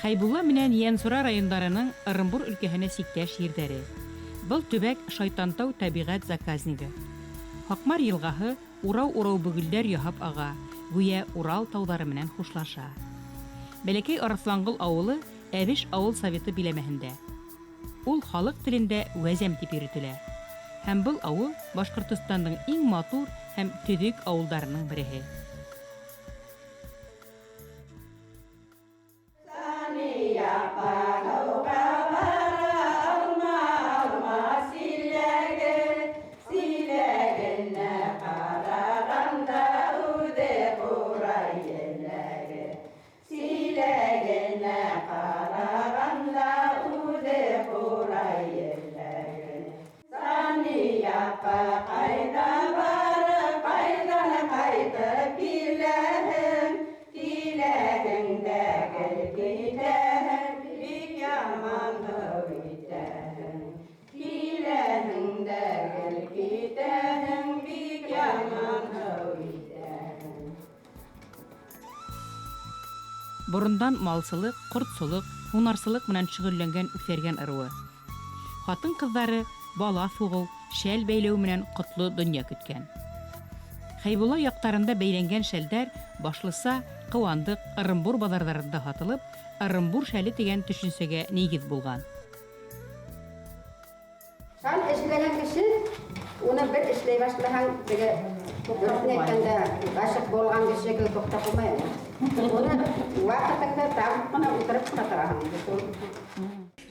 Хәйбулла менән Ейәнсура райондарының Ырымбур өлкәһенә сиктәш ерҙәре. Был төбәк Шайтантау тәбиғәт заказнигы. Һаҡмар йылғаһы урау-урау бөгөлдәр яһап аға, гүйә Урал тауҙары менән хушлаша. Бәләкәй Арыҫланғол ауылы Әбеш авыл советы биләмәһендә. Ул халыҡ телендә Вәзәм тип йөрөтөлә. Һәм был ауыл Башҡортостандың иң матур һәм төҙөк ауылдарының береһе. Борондан малсылыҡ, ҡортсолоҡ, һунарсылыҡ менән шөғөлләнгән Үҫәргән ырыуы. Ҡатын-ҡыҙҙары балаҫ һуғыу, шәл бәйләү менән ҡотло донъя көткән. Хәйбулла яҡтарында бәйләнгән шәлдәр башлыса Ҡыуандыҡ, Ырымбур баҙарҙарында һатылып, Ырымбур шәле тигән төшөнсәгә нигеҙ булған. Шәл эшләгән кеше, уны бер эшләй башлаһаң, теге дөрөҫөн әйткәндә, ғашиҡ булған кеше кебек туҡтап булмай аны. Уны ваҡытыңды табып ҡына ултырып ҡына тораһың инде шул.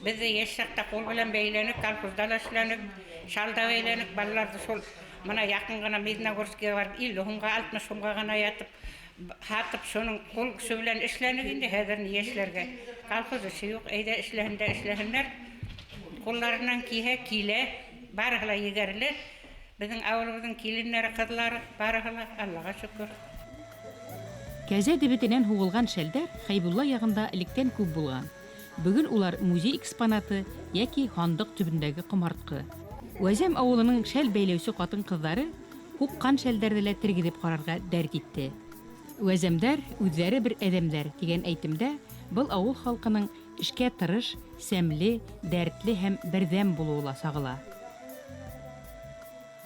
Беҙ ҙә йәш саҡта ҡул белән бәйләнек, колхозда ла эшләнек, шал да бәйләнек, балаларҙы шул мына яҡын ғына Медногорскиға барып 50 һумға, 60 һумға ғына ятып һатып, шуның ҡул көсө белән эшләнек инде. Хәҙер ни эшләргә? Колхоз эше юҡ, әйҙә эшләһен дә эшләһеннәр. Ҡулларынан килһә килә, барыһы ла егәрле. Беҙҙең ауылыбыҙҙың килендәре, ҡыҙлары барыһы ла, Аллаға шөкөр. Кәзә дебетенән һуғылған шәлдәр Хәйбулла яғында электән күп булған. Бөгөн улар музей экспонаты йәки һандыҡ төбөндәге ҡомартҡы. Вәзәм ауылының шәл бәйләүсе ҡатын-ҡыҙҙары һуҡҡан шәлдәрҙе лә тергеҙеп ҡарарға дәрт итте. Вәзәмдәр үҙҙәре бер әҙәмдәр тигән әйтемдә был ауыл халҡының эшкә тырыш, сәмле, дәртле һәм берҙәм булыуы ла сағыла.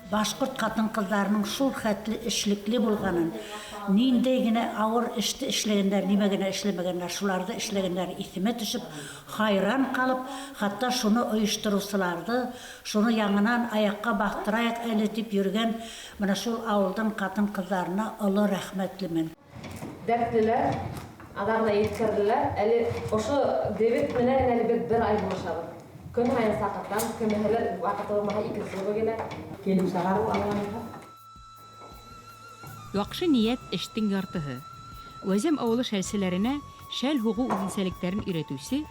Башҡорт ҡатын-ҡыҙҙарының шул хәтле эшлекле булғанын, ниндәй генә ауыр эште эшләгәндәр, нимә генә эшләмәгәндәр, шуларҙы эшләгәндәр иҫемә төшөп, хайран ҡалып, хатта шуны ойоштороусыларҙы, шуны яңынан аяҡҡа баҫтырайыҡ әле тип йөрөгән мына шул ауылдың ҡатын-ҡыҙҙарына оло рәхмәтлемен. Дәртлеләр, аҙағына еткерҙеләр. Әле ошо дебет менән әле беҙ бер ай булышабыҙ. Көн һайын саҡыртам, кемеһелер ваҡыты булмаһа икенсе юлы килә. Килеп сығарыу алғанға. Яҡшы ниәт эштең яртыһы. Вәзәм ауылы шәлселәренә шәл һуғыу үҙенсәлектәрен өйрәтеүсе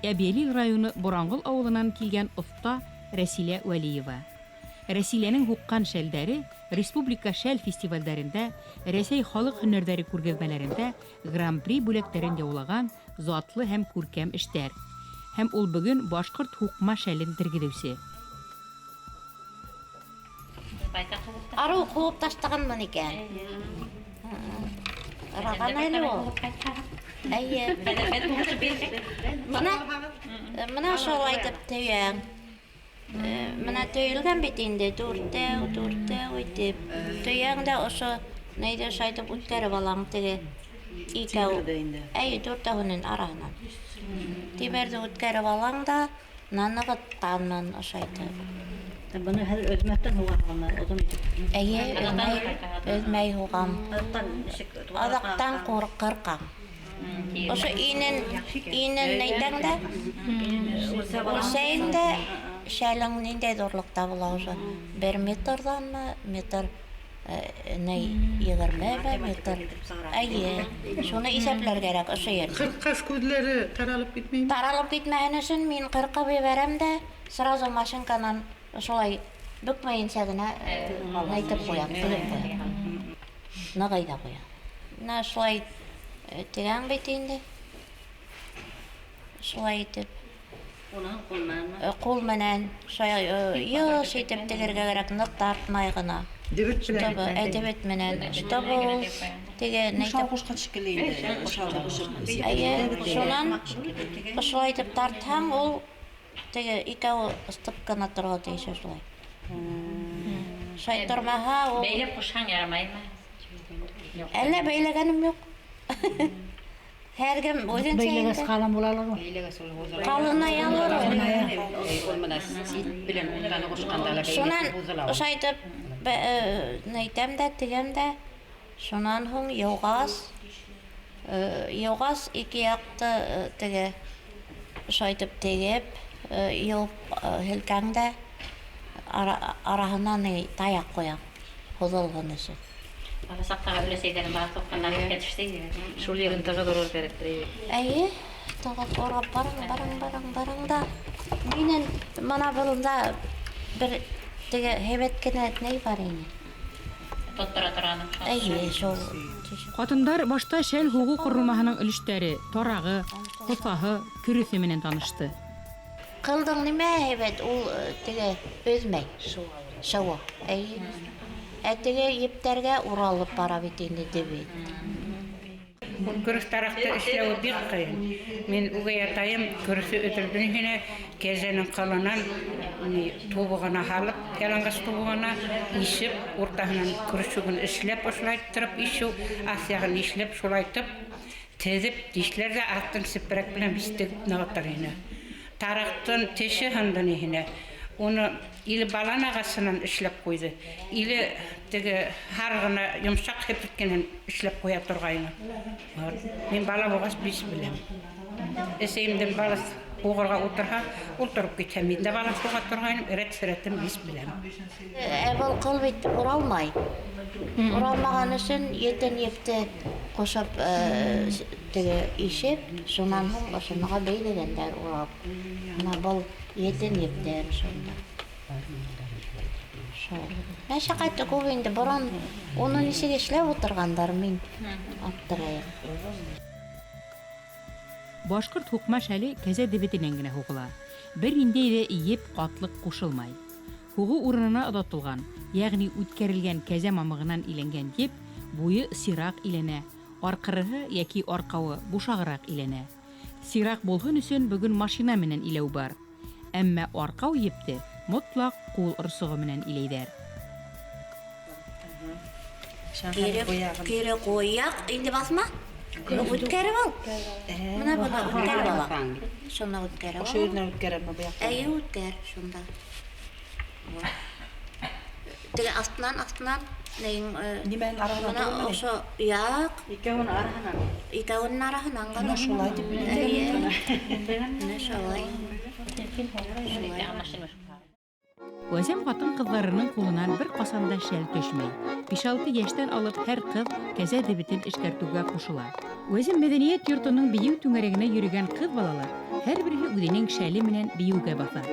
Әбйәлил районы Боранғол ауылынан килгән оҫта Рәсилә Вәлиева. Рәсиләнең һуҡҡан шәлдәре республика шәл фестивалдәрендә, Рәсәй халыҡ һөнәрҙәре күргәҙмәләрендә гран-при бүләктәрен яулаған затлы һәм күркәм эштәр. Һәм ул бөгөн башҡорт һуҡма шәлен тергеҙеүсе. Арыу ҡыуып ташлағанмын икән. Ыраған әле ул. Әйе. Мына шулай итеп төйәң. Мына төйөлгән бит инде, дүртәү, дүртәү итеп. Төйәң дә ошо нейҙе шайтып үткәреп алаң теге икәү. Әйе, дүртәүһенең араһынан. Тимерҙе үткәреп алаң да, мына нығытҡанмын ошайтып. Быны хәҙер өҙмәҫтән һуғаһығыҙмы, оҙон итеп? Әйе, өҙмәй һуғам. Аҙаҡтан ҡырҡам. Ошо инен әйтәң дә, үлсәйең дә, шәлең ниндәй ҙурлыҡта була уже? 1 метрҙанмы, метр 20 метр. Әйе, шуны иҫәпләр кәрәк ошо ерҙә. Ҡырҡҡас күҙҙәре таралып китмәйме? Таралып китмәһен өсөн мин ҡырҡып ебәрәм дә, сразу машинканан шулай бөкмәйенсә генә әйтеп ҡуям, тегеп ҡуям. Нығый ҙа ҡуям. Мына шулай тегәң бит инде. Шулай итеп. Уныһын ҡул менәнме? Ҡул менән шулай йыш итеп тегергә кәрәк, ныҡ тартмай ғына. Дебет Чтобы, дебет менән. Чтобы ул теге Шал ҡушҡан шикелле инде. Шалды ҡушып. Әйе, шунан ошолай итеп тартһаң, ул теге икәүе ыстып ҡына торорға тейеш ошолай. Шулай тормаһа, ул Бәйләп ҡушһаң ярамаймы? Әллә бәйләгәнем юҡ. Һәр кем үҙенсә Бәйләгәс инде. ҡалын булалыр ул. Бәйләгәс ул буҙыла. Ҡалыная алыр ул. Ул менә ит белән уртаны ҡушҡанда ла Шунан бәйләп буҙыла ул. ошолай итеп әйтәм дә, тегәм дә. Шунан һуң йыуғас ике яҡты теге ошолай итеп тегеп, йыуып һелкәң дә араһына ни таяҡ ҡуяң, һуҙылһын өсөн. Бала саҡтағы өләсәйҙәрем балаҫ туҡҡандан иҫкә төштө. Шул ерен тығыҙ урар кәрәктер. Әйе, тығыҙ урап барың, барың, барың, барың да. Минең мына бында бер теге һәйбәт кенә ни бар ине. Тоттора торғаным. Әйе, шул. Ҡатындар башта шәл һуғыу ҡоролмаһының өлөштәре, тарағы, ҡоҫаһы, көрөҫө менән танышты. Ҡылдың нимә һәйбәт, ул теге өҙмәй. Шыуа. Әйе. Ә теге ептәргә уралып бара бит инде дебет. Ул көрөҫ тараҡты эшләүе бик ҡыйын. Мин үгәй атайым көрөҫө өҙөлдөн һине кәзәнең ҡылынан тубығына һалып, яланғас тубығына ишеп, уртаһынан көрөсөгөн эшләп ошолайттырып ишеү, аҫ яғын ишләп шулайтып, теҙеп, дишләр ҙә аҫтын сепрәк менән бистегеп нығытыр ине. Тараҡтың теше һынды ине. Уны или балан ағасынан эшләп ҡуйҙы, или теге һарғына йомшаҡ һеперткәнен эшләп ҡуя торғайны. Мин бала булғас бис беләм. Әсәйемдең балаҫ һуғырға ултырһа, ултырып китһә, мин дә балаҫ һуға торғайным, рәт-сирәтен бис беләм. Ә был ҡыл бит уралмай. Уралмаған өсөн етен епте ҡушып теге ишеп, шунан һуң ошоноға бәйләгәндәр урап. Мына был етен ептәр шунда. Шул. Мәшәҡәте күп инде, борон уны нисек эшләп ултырғандар, мин аптырайым. Башҡорт һуҡма шәле кәзә дебетенән генә һуғыла. Бер ниндәй ҙә еп ҡатлыҡ ҡушылмай. Һуғыу урынына оҙатылған, йәғни үткәрелгән кәзә мамығынан иләнгән еп буйы сираҡ иләнә, арҡырыһы йәки арҡауы бушағыраҡ иләнә. Сираҡ булһын өсөн бөгөн машина менән иләү бар. Әммә арҡау епте мотлаҡ ҡул орсоғо менән иләйҙәр. Кире ҡуяҡ, инде баҫма. Үткәреп ал. Мына бына үткәреп ала. Шуны үткәреп ал. Ошо еренән үткәрәме был яҡтан? Әйе, үткәр шунда. Теге аҫтынан, аҫтынан нейң, Нимәнең араһынан мына түгелме ни? ошо яҡ. Икәүенең араһынан. Икәүенең араһынан ғына. Мына шулай тип Әйе. Мына шулай. Вәзәм ҡатын-ҡыҙҙарының ҡулынан бер ҡасан да шәл төшмәй. 5-6 йәштән алып һәр ҡыҙ кәзә дебетен эшкәртеүгә ҡушыла. Вәзәм мәҙәниәт йортоноң бейеү түңәрәгенә йөрөгән ҡыҙ балалар һәр береһе үҙенең шәле менән бейеүгә баҫа.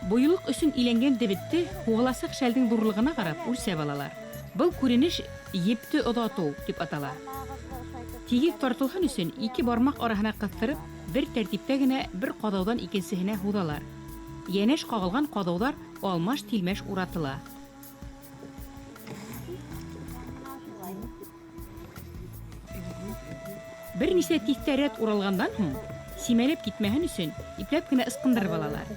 Буйлыҡ өсөн иләнгән дебетте һуғыласаҡ шәлдең ҙурлығына ҡарап үлсәп алалар. Был күренеш епте оҙатыу тип атала. Тигеҙ тартылһын өсөн ике бармаҡ араһына ҡыҫтырып, бер тәртиптә генә бер ҡаҙауҙан икенсеһенә һуҙалар. Йәнәш ҡағылған ҡаҙауҙар алмаш-тилмәш уратыла. Бер нисә тиҫтә рәт уралғандан һуң, симәләп китмәһен өсөн ипләп кенә ысҡындырып алалар.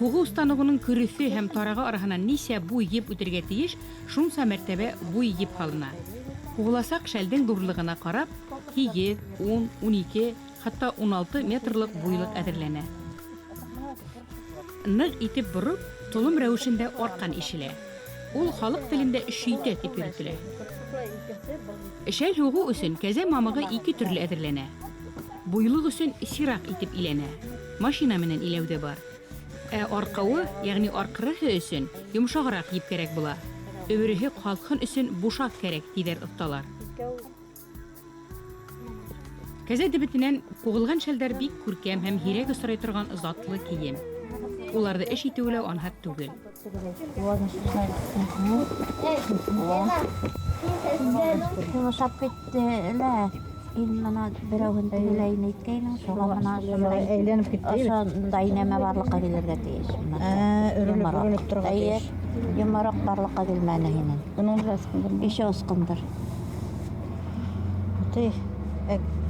Һуғыу станогының көрөҫө һәм тарағы араһынан нисә буй еп үтергә тейеш, шунса мәртәбә буй еп һалына. Һуғыласаҡ шәлдең ҙурлығына ҡарап, 8, 10, 12, хатта 16 метрлыҡ буйлыҡ әҙерләнә. Ныҡ итеп бороп, толом рәүешендә арҡан ишелә. Ул халыҡ телендә шөйтә тип йөрөтөлә. Шәл һуғыу өсөн кәзә мамығы ике төрлө әҙерләнә. Буйлыҡ өсөн сираҡ итеп иләнә. Машина менән иләү ҙә бар. Ә арҡауы, йәғни арҡырыһы өсөн йомшағыраҡ еп кәрәк була. Өбереһе ҡалҡһын өсөн бушаҡ кәрәк, тиҙәр оҫталар. Кәзә дебетенән һуғылған шәлдәр бик күркәм һәм һирәк осрай торған затлы кейем. Уларҙы эш итеүе лә анһат түгел. Йомшап китте лә. Ин мына берәүһен тегеләй әйткәйнең, шуға мына шундай Әйләнеп китте. Ошондай нәмә барлыҡҡа килергә тейеш. Өрөлөп, өрөлөп торорға Эйе, тейеш. йомараҡ барлыҡҡа килмәне һинең. Бының да ысҡындыр. Ишә ысҡындыр. Ти,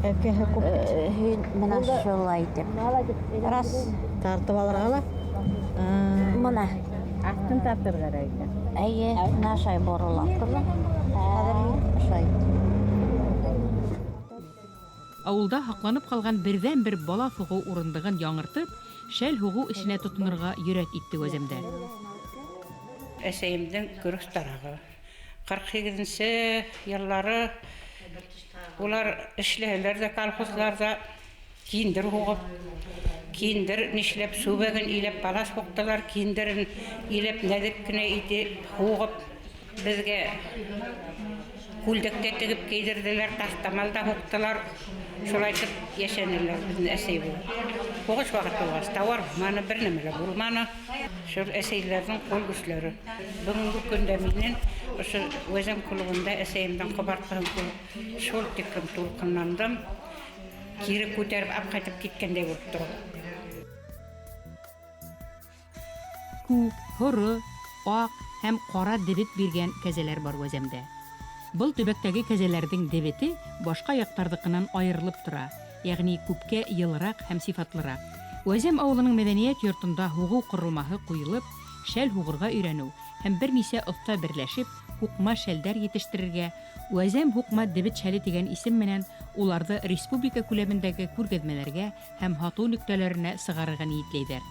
әкәһе күп. Һин мына шулай итеп. Раз. Тартып алырға ла. Мына. Аҫтын тартырға кәрәк икән. Эйе, мына шулай борола. Хәҙер һин шулай. Ауылда һаҡланып ҡалған берҙән-бер балаҫ һуғыу урындығын яңыртып, шәл һуғыу эшенә тотонорға йөрәт итте Вәзәмдә. Әсәйемдең көрөс тарағы. 48-нсе йыллары улар эшләһәләр дә колхозларҙа киндер һуғып, киндер нишләп сүбәген иләп балаҫ һуҡтылар, киндерен иләп нәҙек кенә итеп һуғып, беҙгә күлдәк тә тегеп кейҙерҙеләр, таҫтамал да һуҡтылар. Шулай итеп йәшәнеләр беҙҙең әсәй булып. Һуғыш ваҡыты булғас, тауар булманы, бер нәмә лә булманы. Шул әсәйләрҙең ҡул көсләре. Бөгөнгө көндә минең ошо Вәзәм клубында әсәйемдең ҡабартҡыһын күреп, шул тиклем тулҡынландым. Кире күтәреп алып ҡайтып киткәндәй булып торам. Күк, һоро, аҡ һәм ҡара дебет биргән кәзәләр бар Вәзәмдә. Был төбәктәге кәзәләрҙең дебете башҡа яҡтарҙыҡынан айырылып тора, йәғни күпкә йылыраҡ һәм сифатлыраҡ. Вәзәм ауылының мәҙәниәт йортонда һуғыу ҡоролмаһы ҡуйылып, шәл һуғырға өйрәнеү һәм бер нисә оҫта берләшеп, һуҡма шәлдәр етештерергә, Вәзәм һуҡма дебет шәле тигән исем менән уларҙы республика күләмендәге күргәҙмәләргә һәм һатыу нөктәләренә сығарырға ниәтләйҙәр.